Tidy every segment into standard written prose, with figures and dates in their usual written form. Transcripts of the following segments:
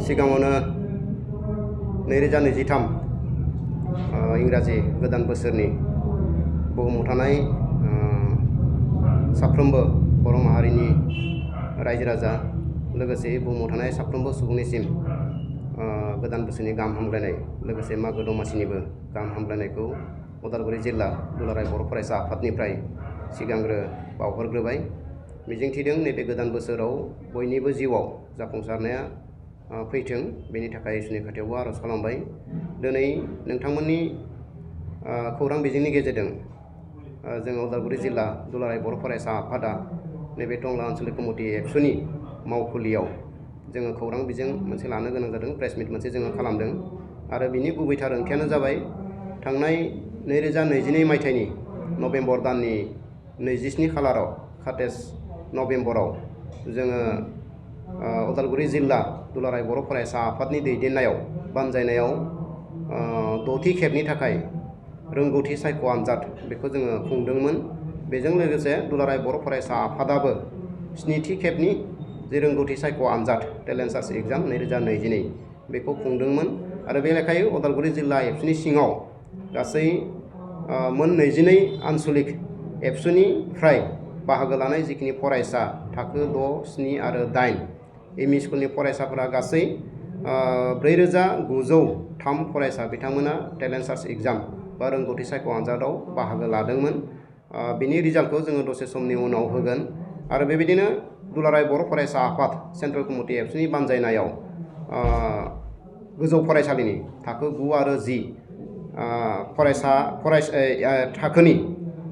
सिगाङावनो 2023 इंराजि गोदान बोसोरनि बुहुमाव थानाय साफ्रोमबो बर' माहारिनि रायजो राजा लोगोसे बुहुमाव थानाय साफ्रोमबो सुबुंनिसिम गोदान बोसोरनि गाहाम हामलायनाय लोगोसे मागो दमासिनिबो गाहाम हामलायनायखौ उदालगुरि जिल्ला दुलाराय बर' फरायसा आफादनिफ्राय सिगांग्रो बावहरग्रोबाय। मिजिंथिदों नैबे गोदान बोसोराव बयनिबो जिउआव जाफुंसारनाया फैथों, बेनि थाखाय इसोरनि खाथियावबो आरज खालामबाय। दिनै नोंथांमोननि खौरां बिजोंनि गेजेरजों जों उदालगुरि जिल्ला दुलाराय बर' फरायसा आफादा नैबे टंला आनसलिक कमिटि एबसुनि मावखुलियाव जोङो खौरां बिजों मोनसे लानो गोनां जादों, प्रेस मिट मोनसे जोङो खालामदों आरो बिनि गुबैथार ओंथियानो जाबाय थांनाय 2022 मायथाइनि नभेम्बर दाननि 27 खालाराव 27 नभेम्बराव जोङो उदालगुरि जिल्ला दुलाराय बर' फरायसा आफादनि दैदेननायाव बानजायनायाव 6थि खेबनि थाखाय रोंगौथि सायख' आनजाद बेखौ जोङो खुंदोंमोन। बेजों लोगोसे दुलाराय बर' फरायसा आफादाबो 7थि खेबनि जे रोंगौथि सायख' आनजाद टेलेन्ट सार्च एग्जाम 2022 बेखौ खुंदोंमोन आरो बे लेखायै उदालगुरि जिल्ला एबसुनि सिङाव गासै मोन 22 आनसलिक एबसुनिफ्राय बाहागो लानाय जिखिनि फरायसा थाखो 6, 7 आरो 8 एमइ स्कुलनि फरायसाफोरा गासै 4903 फरायसा बिथांमोना टेलेन्ट सार्च एग्जाम बा रोंगौथि सायख' आनजादाव बाहागो लादोंमोन। बिनि रिजाल्टखौ जोङो दसे समनि उनाव होगोन आरो बेबायदिनो दुलाराय बर' फरायसा आफाद सेन्ट्रेल कमिटि एबसुनि बानजायनायाव गोजौ फरायसालिनि थाखो 9 आरो 10 थाखोनि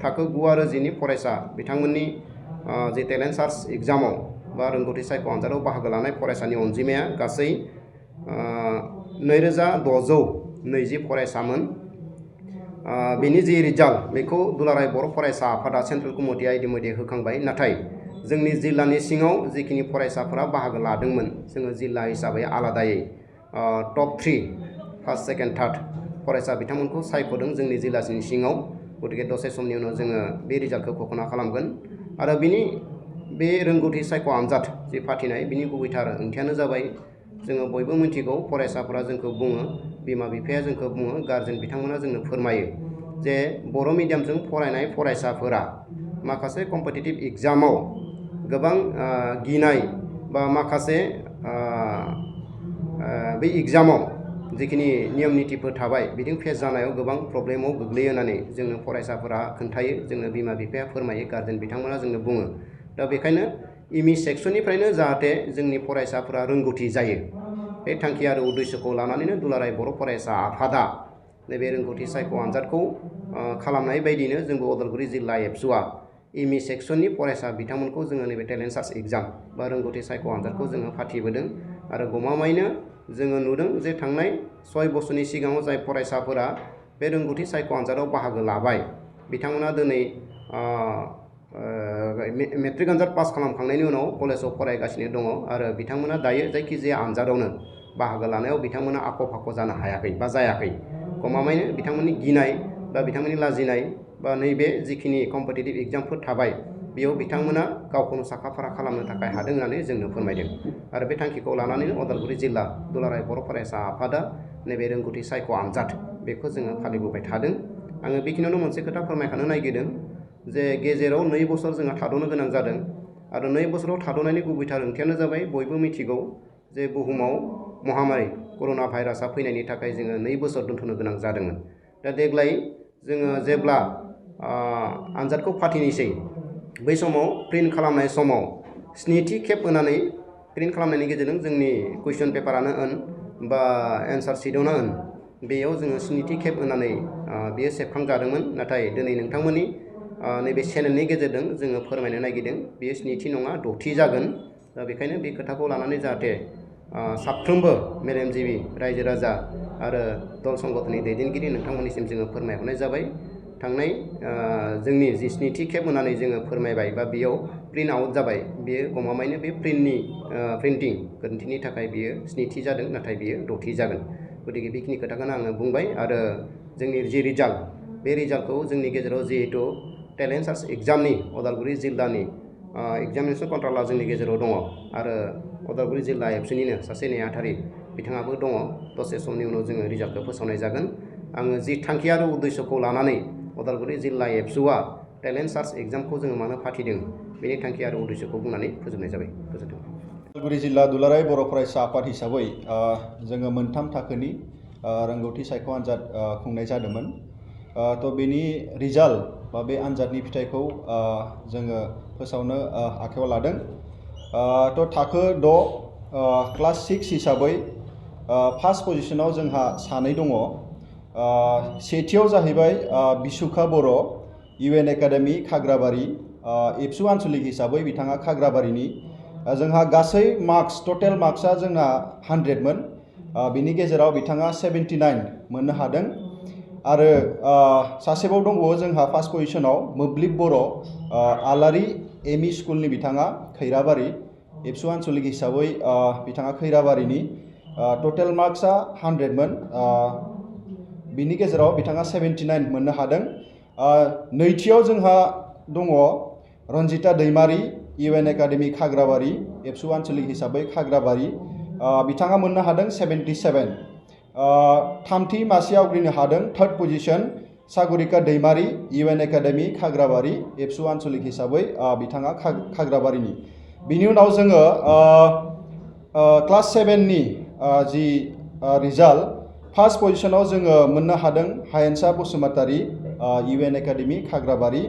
थाखो 9 आरो 10 नि फरायसा बिथांमोननि जे टेलेन्ट सार्च एग्जामाव बा रोंगौथि सायख' आनजादाव बाहागो लानाय फरायसानि अनजिमाया गासै 2620 फरायसामोन। बेनि जि रिजाल्ट बेखौ दुलाराय बर' फरायसा आफादा सेन्ट्रेल कमिटिया इतिमধ্যे होखांबाय, नाथाय जोंनि जिल्लानि सिङाव जिखिनि फरायसाफोरा बाहागो लादोंमोन जोङो जिल्ला हिसाबै आलादायै टप 3 फार्स्ट, सेकेन्ड, थार्ड फरायसा बिथांमोनखौ सायख'दों जोंनि जिल्लानि सिङाव। गतिके दसे समनि उनाव जोङो बे रिजाल्टखौ घोषणा खालामगोन आरो बे रोंगौथि सायख' आनजाद जे फाथिनाय बिनि गुबैथार ओंथियानो जाबाय जोङो बयबो मिथिगौ, फरायसाफोरा जोंखौ बुङो, बिमा बिफाया जोंखौ बुङो, गार्जेन बिथांमोना जोंनो फोरमायो जे बर' मिडियामजों फरायनाय फरायसाफोरा माखासे कम्पिटिटिभ एग्जामाव गोबां गिनाय बा माखासे बे एग्जामाव जिखिनि नियम नितिफोर थाबाय बिदिं फेस जानायाव गोबां प्रब्लेमाव गोग्लैयो होननानै जोंनो फरायसाफोरा खोन्थायो, जोंनो बिमा बिफाया फोरमायो, गार्जेन बिथांमोना जोंनो बुङो। दा बेखायनो एमइ सेक्सननिफ्रायनो जाहाथे जोंनि फरायसाफोरा रोंगौथि जायो, बे थांखि आरो उद्देश्यखौ लानानैनो दुलाराय बर' फरायसा आफादा नैबे रोंगौथि सायख' आनजादखौ खालामनाय बायदिनो जोंबो उदालगुरि जिल्ला एबसुआ एमइ सेक्सननि फरायसा बिथांमोनखौ जोङो नैबे टेलेन्ट सार्च एग्जाम बा रोंगौथि सायख' आनजादखौ जोङो फाथिबोदों आरो गमामायैनो जोङो नुदों जे थांनाय 6 बोसोरनि सिगाङाव जाय फरायसाफोरा बे रोंगौथि सायख' आनजादाव बाहागो लाबाय बिथांमोना दिनै मेट्रिक आनजाद पास खालामखांनायनि उनाव कलेजाव फरायगासिनो दङ आरो बिथांमोना दायो जायखिजाया आनजादावनो बाहागो लानायाव बिथांमोना आख' फाख' जानो हायाखै बा जायाखै। गमामायैनो बिथांमोननि गिनाय बा बिथांमोननि लाजिनाय बा नैबे जिखिनि कम्पिटिटिभ एग्जामफोर थाबाय बेयाव बिथांमोना गावखौनो साखा-फारा खालामनो थाखाय हादों होननानै जोंनो फोरमायदों आरो बे थांखिखौ लानानैनो उदालगुरि जिल्ला दुलाराय बर' फरायसा आफादा नैबे रोंगौथि सायख' आनजाद बेखौ जोङो फालिबोबाय थादों। आङो बेखिनियावनो मोनसे खोथा फोरमायखानो नागिरदों जे गेजेराव 2 बोसोर जोंहा थाद'नो गोनां जादों आरो 2 बोसोराव थाद'नायनि गुबैथार ओंथियानो जाबाय बयबो मिथिगौ जे बुहुमाव महामारि कर'ना भाइरासआ फैनायनि थाखाय जोङो 2 बोसोर दोनथ'नो गोनां जादोंमोन। दा देग्लाय जोङो जेब्ला आनजादखौ फाथिनोसै बै समाव प्रिन्ट खालामनाय समाव 7थि खेब होनानै प्रिन्ट खालामनायनि गेजेरजों जोंनि कुइसन पेपारानो होन बा एन्सार शीटआवनो होन बेयाव जोङो 7थि खेब होनानै बेयो सेबखांजादोंमोन। नाथाय दिनै नोंथांमोननि नैबे चेनेलनि गेजेरजों जोङो फोरमायनो नागिरदों बेयो 7थि नङा 6थि जागोन। दा बेखायनो बे खोथाखौ लानानै जाहाथे साफ्रोमबो मेलेमजिबि रायजो राजा आरो दल संगठननि दैदेनगिरि नोंथांमोननिसिम जोङो फोरमायहरनाय जाबाय। थांनाय जोंनि जि 7थि खेब होननानै जोङो फोरमायबाय बा बेयाव प्रिन्ट आउट जाबाय, बेयो गमामायैनो बे प्रिन्टिं गोरोन्थिनि थाखाय बियो 7थि जादों, नाथाय बियो 6थि जागोन। गतिके बेखिनि खोथाखौनो आङो बुंबाय आरो जोंनि जि रिजाल्ट बे रिजाल्टखौ जोंनि गेजेराव जिहेतु टेलेन्ट सार्च एग्जामनि उदालगुरि जिल्लानि एग्जामिनेसन कन्ट्रलार जोंनि गेजेराव दङ आरो उदालगुरि जिल्ला एबसुनिनो सासे नेहाथारि बिथाङाबो दङ। दसे समनि उनाव जोङो रिजाल्टखौ फोसावनाय जागोन। आङो जि थांखि आरो उद्देश्यखौ लानानै उदालगुरि जिल्ला एबसुआ टेलेन्ट सार्च एग्जामखौ जोङो मानो फाथिदों बेनि थांखि आरो उद्देश्यखौ बुंनानै फोजोबनाय जाबाय। गोजोन्थों। उदालगुरि जिल्ला दुलाराय बर' फरायसा आफाद हिसाबै जोङो मोनथाम थाखोनि रोंगौथि सायख' आनजाद खुंनाय जादोंमोन। थ' बेनि रिजाल्ट बा बे आनजादनि फिथाइखौ जोङो फोसावनो आखायाव लादों। थ' थाखो 6 क्लास 6 हिसाबै फार्स्ट पजिशनाव जोंहा सानै दङ। सेथियाव जाहैबाय बिसुखा बर' UN एकाडेमि खाग्राबारि, एबसु आनसलिक हिसाबै बिथाङा खाग्राबारिनि। जोंहा गासै मार्क्स टटेल मार्क्सआ जोंना 100मोन। बिनि गेजेराव बिथाङा 79 मोननो हादों। आरो सासेबाव दंबावो जोंहा फार्स्ट पजिशनाव मोब्लिब बर' आलारि एमइ स्कुलनि बिथाङा खैराबारि, एबसु आनसलिक हिसाबै बिथाङा खैराबारिनि। टटेल मार्क्सआ 100मोन। बिनि गेजेराव बिथाङा 79 मोननो हादों। नैथियाव जोंहा दङ रन्जिता दैमारि, UN एकाडेमि खाग्राबारि, एबसु आनसलिक हिसाबै खाग्राबारि। बिथाङा मोननो हादों 77। थामथि मासि आवग्रिनो हादों थार्ड पजिशन सागरिका दैमारि, UN एकाडेमि खाग्राबारि, एबसु आनसलिक हिसाबै बिथाङा खाग्राबारिनि। बिनि उनाव जोङो क्लास 7नि जि रिजाल्ट फार्स्ट पजिशनाव जोङो मोननो हादों हायेनसा बसुमतारी, UN एकाडेमि खाग्राबारि।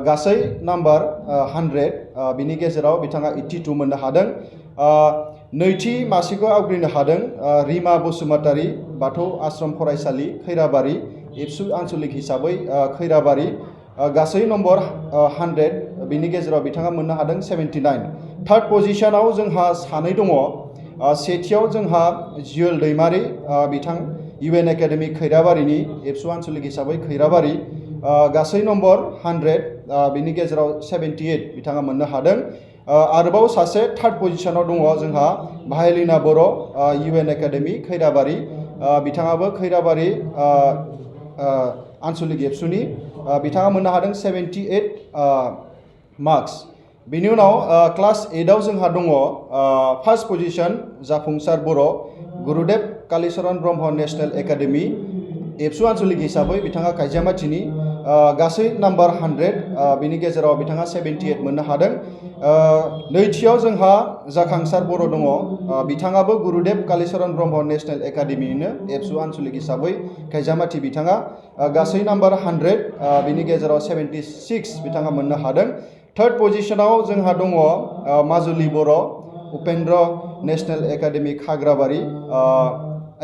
गासै नाम्बार 100। बिनि गेजेराव बिथाङा 82 मोननो हादों। नैथि मासिखौ आवग्रिनो हादों रिमा बसुमतारी, बाथौ आश्रम फरायसालि खैराबारि, एबसु आनसलिक हिसाबै खैराबारि। गासै नम्बर 100। बिनि गेजेराव बिथाङा मोननो हादों 79। थार्ड पजिशनाव जोंहा सानै दङ। सेथियाव जोंहा जियल दैमारि, बिथां UN एकाडेमि खैराबारिनि, एबसु आनसलिक हिसाबै खैराबारि। गासै नम्बर 100। बिनि गेजेराव 78 बिथाङा मोननो हादों। आरोबाव सासे थार्ड पजिशनाव दङ जोंहा भायलिना बर', UN एकाडेमि खैराबारि। बिथाङाबो खैराबारि आनसलिक एबसुनि। बिथाङा मोननो हादों 78 मार्क्स। बिनि उनाव क्लास 8आव जोंहा दङ फार्स्ट पजिशन जाफुंसार बर', गुरुदेब कालिचरन ब्रह्म नेशनेल एकाडेमि, एबसु आनसलिक हिसाबै बिथाङा काइजामाथिनि। गासै नाम्बार 100। बिनि गेजेराव बिथाङा 78 मोननो हादों। नैथियाव जोंहा जाखांसार बर' दङ। बिथाङाबो गुरुदेब कालिचरन ब्रह्म नेशनेल एकाडेमिनिनो, एबसु आनसलिक हिसाबै काइजामाथि बिथाङा। गासै नाम्बार 100। बिनि गेजेराव 76 बिथाङा मोननो हादों। थार्ड पजिशनाव जोंहा दङ माजुलि बर', उपेन्द्र नेशनेल एकाडेमि खाग्राबारि,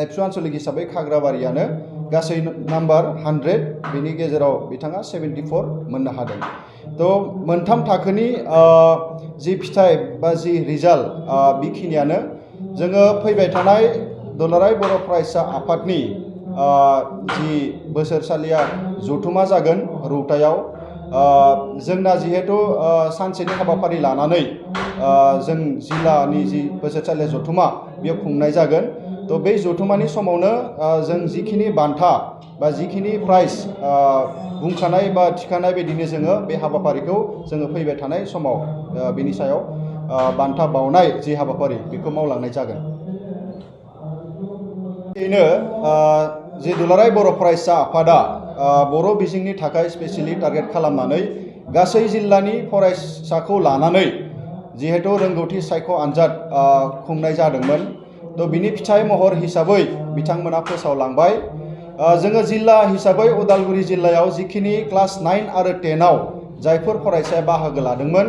एबसु आनसलिक हिसाबै खाग्राबारियानो। गासै नाम्बार 100। बिनि गेजेराव बिथाङा 74 मोननो हादों। थ' मोनथाम थाखोनि जि फिथाइ बा जि रिजाल्ट बेखिनियानो। जोङो फैबाय थानाय दुलाराय बर' फरायसा आफादनि जि बोसोरसालिया जथुमा जागोन रौतायाव। जोंना जिहेतु सानसेनि हाबाफारि लानानै जों जिल्लानि जि बोसोरसालिया जथुमा बेयाव खुंनाय जागोन। थ' बे जथुमानि समावनो जों जिखिनि बान्था बा जिखिनि प्राइज बुंखानाय बा थिखानाय बायदिनो जोङो बे हाबाफारिखौ जोङो फैबाय थानाय समाव बिनि सायाव बान्था बावनाय जि हाबाफारि बेखौ मावलांनाय जागोन। बेनो जि दुलाराय बर' फरायसा आफादा बर' बिजोंनि थाखाय स्पेसियेलि टारगेट खालामनानै गासै जिल्लानि फरायसाखौ लानानै जिहेतु रोंगौथि सायख' आनजाद खुंनाय जादोंमोन। थ' बिनि फिथाइ महर हिसाबै बिथांमोना फोसावलांबाय। जोङो जिल्ला हिसाबै उदालगुरि जिल्लायाव जिखिनि क्लास 9 आरो 10आव जायफोर फरायसाया बाहागो लादोंमोन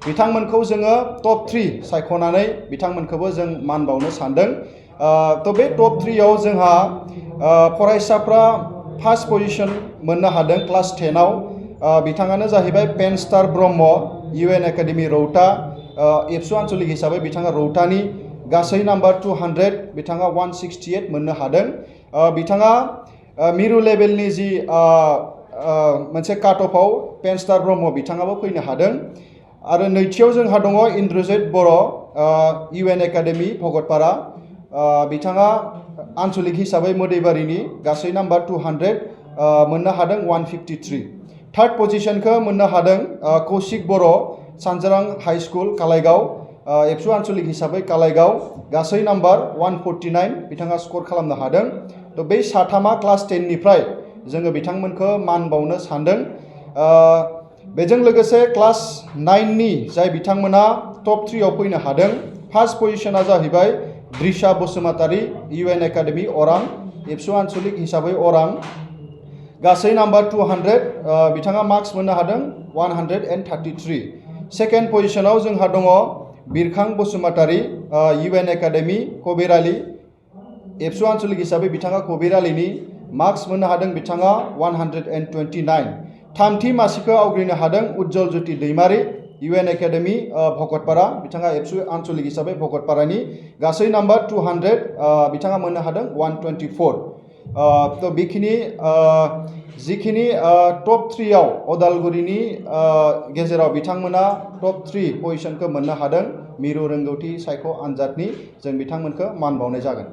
बिथांमोनखौ जोङो टप 3 सायख'नानै बिथांमोनखौबो जों मान बावनो सानदों। थ' बे टप 3आव जोंहा फरायसाफ्रा फार्स्ट पजिशन मोननो हादों क्लास 10आव। बिथाङानो जाहैबाय पेनस्टार ब्रह्म, UN एकाडेमि रौता, एबसु आनसलिक हिसाबै बिथाङा रौतानि। गासै नाम्बार 200 बिथाङा 168 मोननो हादों। बिथाङा मिरु लेभेलनि जि मोनसे काट अफआव पेनस्टार ब्रह्म बिथाङाबो फैनो हादों। आरो नैथियाव जोंहा दङ इन्द्रजित बर', UN एकाडेमि भगतपारा। बिथाङा आनसलिक हिसाबै मोदैबारिनि। गासै नाम्बार 200 मोननो हादों 153। थार्ड पजिशनखौ मोननो हादों कौशिक बर', सानजारां हाइ स्कुल कालाइगाव। एबसु आनसलिक हिसाबै कालाइगाव गासै नाम्बार 149 बिथाङा स्कर खालामनो हादों। तो बै साथामा क्लास 10 निफ्राय जोङो बिथांमोनखौ मान बावनो सानदों। बेजों लोगोसे क्लास 9 नि जाय बिथांमोना टप 3 आव फैनो हादों। फार्स्ट पजिशना जाहैबाय द्रिशा बसुमतारी UN एकाडेमी अरां एबसु आनसलिक हिसाबै अरां गासै नाम्बार 200 बिथाङा मार्क्स मोननो हादों 133। सेकेन्ड पजिशनाव जोंहा दङ बिरखां बसुमतारी UN एकाडेमी कबिराली एबसु आनसलिक हिसाबै बिथाङा कबिरालीनि मार्क्स मोननो हादों बिथाङा 129। थामथि मासिखौ आवग्रिनो हादों उज्जवल ज्योति दैमारी UN एकाडेमी भकतपारा बिथाङा एबसु आनसलिक हिसाबै भकतपारानि गासै नाम्बार 200 बिथाङा मोननो हादों 124। तो बेखिनि जिखिनि टप 3 आव अदालगुरिनि गेजेराव बिथांमोना टप 3 पजिशनखौ मोननो हादों मिरु रोंगौथि सायख' आनजादनि जों बिथांमोनखौ मान बावनाय जागोन।